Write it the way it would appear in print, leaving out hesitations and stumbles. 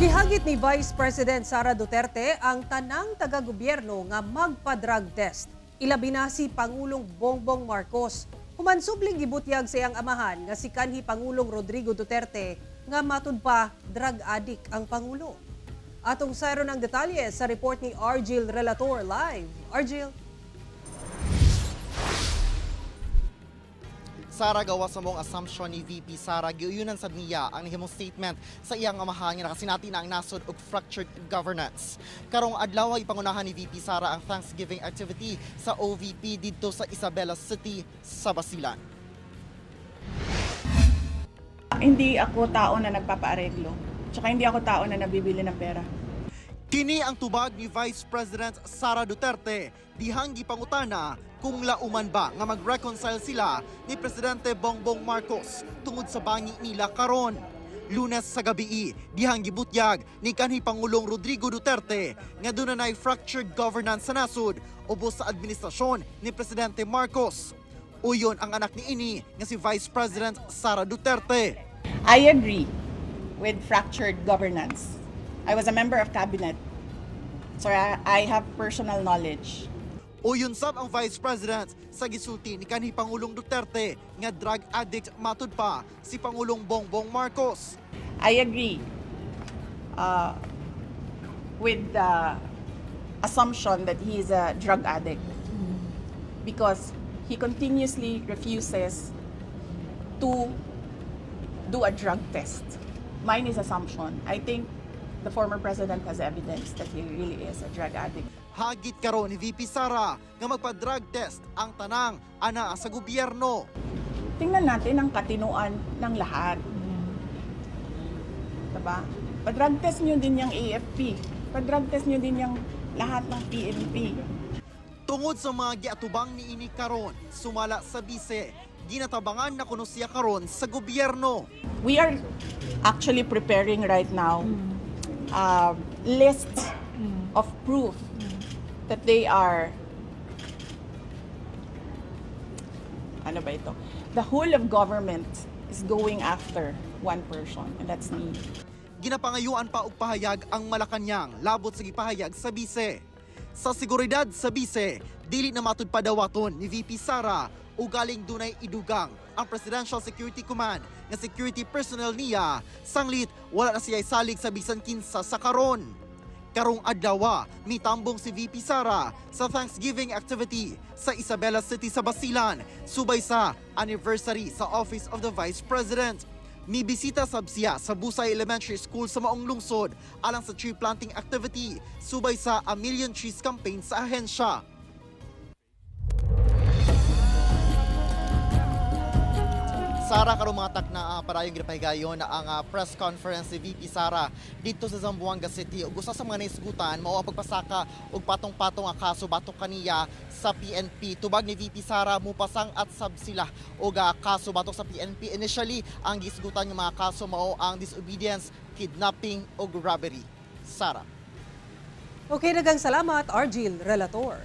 Gihagit ni Vice President Sara Duterte ang tanang taga-gobyerno nga magpa-drug test. Ilabi na si Pangulong Bongbong Marcos. Human subling gibutyag sa iyang amahan nga si kanhi Pangulong Rodrigo Duterte nga matud pa drug addict ang Pangulo. Atong sayron ang detalye sa report ni Argil Relator live. Argil. Sara, gawa sa mong assumption ni VP Sara, giuyunan sad niya ang nahimong statement sa iyang amahan nga nakasinati na ang nasod og fractured governance. Karong adlaw ay pangunahan ni VP Sara ang Thanksgiving activity sa OVP didto sa Isabela City sa Basilan. Hindi ako tao na nagpapaareglo. Tsaka hindi ako tao na nabibili ng pera. Kini ang tubag ni Vice President Sara Duterte dihang gipangutana kung lauman ba nga mag-reconcile sila ni Presidente Bongbong Marcos tungod sa bangi nila karon. Lunes sa gabii, dihang gibutyag ni kanhi Pangulong Rodrigo Duterte nga dunay fractured governance sa nasod ubos sa administrasyon ni Presidente Marcos. Uyon ang anak ni ini nga si Vice President Sara Duterte. I agree with fractured governance. I was a member of cabinet. So I have personal knowledge. Uyon sab ang Vice President sa gisulti ni kanhi Pangulong Duterte nga drug addict matud pa si Pangulong Bongbong Marcos. I agree with the assumption that he is a drug addict because he continuously refuses to do a drug test. Mine is assumption. I think the former president has evidence that he really is a drug addict. Hagit karon ni VP Sara nga magpa-drug test ang tanang ana sa gobyerno. Tingnan natin ang katinuan ng lahat. Diba? Pa-drug test nyo din yung AFP. Pa-drug test nyo din yung lahat ng PNP. Tungod sa mga giatubang niini karon, sumala sa bise, ginatabangan na kuno siya karon sa gobyerno. We are actually preparing right now lists of proof that they are, ano ba ito? The whole of government is going after one person, and that's me. Ginapangayuan pa og pahayag ang Malacañang labot sa gipahayag sa bise. Sa seguridad sa bise, dili na matud padawaton ni VP Sara o galing dunay idugang ang Presidential Security Command nga security personnel niya sanglit wala na siya salig sa bisan kinsa sa karon. Karong adlaw, mitambong si VP Sara sa Thanksgiving activity sa Isabela City sa Basilan, subay sa anniversary sa Office of the Vice President. Mibisita sab siya sa Busay Elementary School sa Maong Lungsod alang sa tree planting activity subay sa A Million Trees campaign sa ahensya. Sara, karong mga takna, parayong ginapahigayon na ang press conference ni VP Sara dito sa Zamboanga City. Ug usa sa mga naisgutan mao ang pagpasaka og patong-patong ang kaso batok kaniya sa PNP. Tubag ni VP Sara, mupasang at sab sila og kaso batok sa PNP. Initially, ang gisgutan ng mga kaso mao ang disobedience, kidnapping ug robbery. Sara. Okay, daghang salamat, Argil Relator.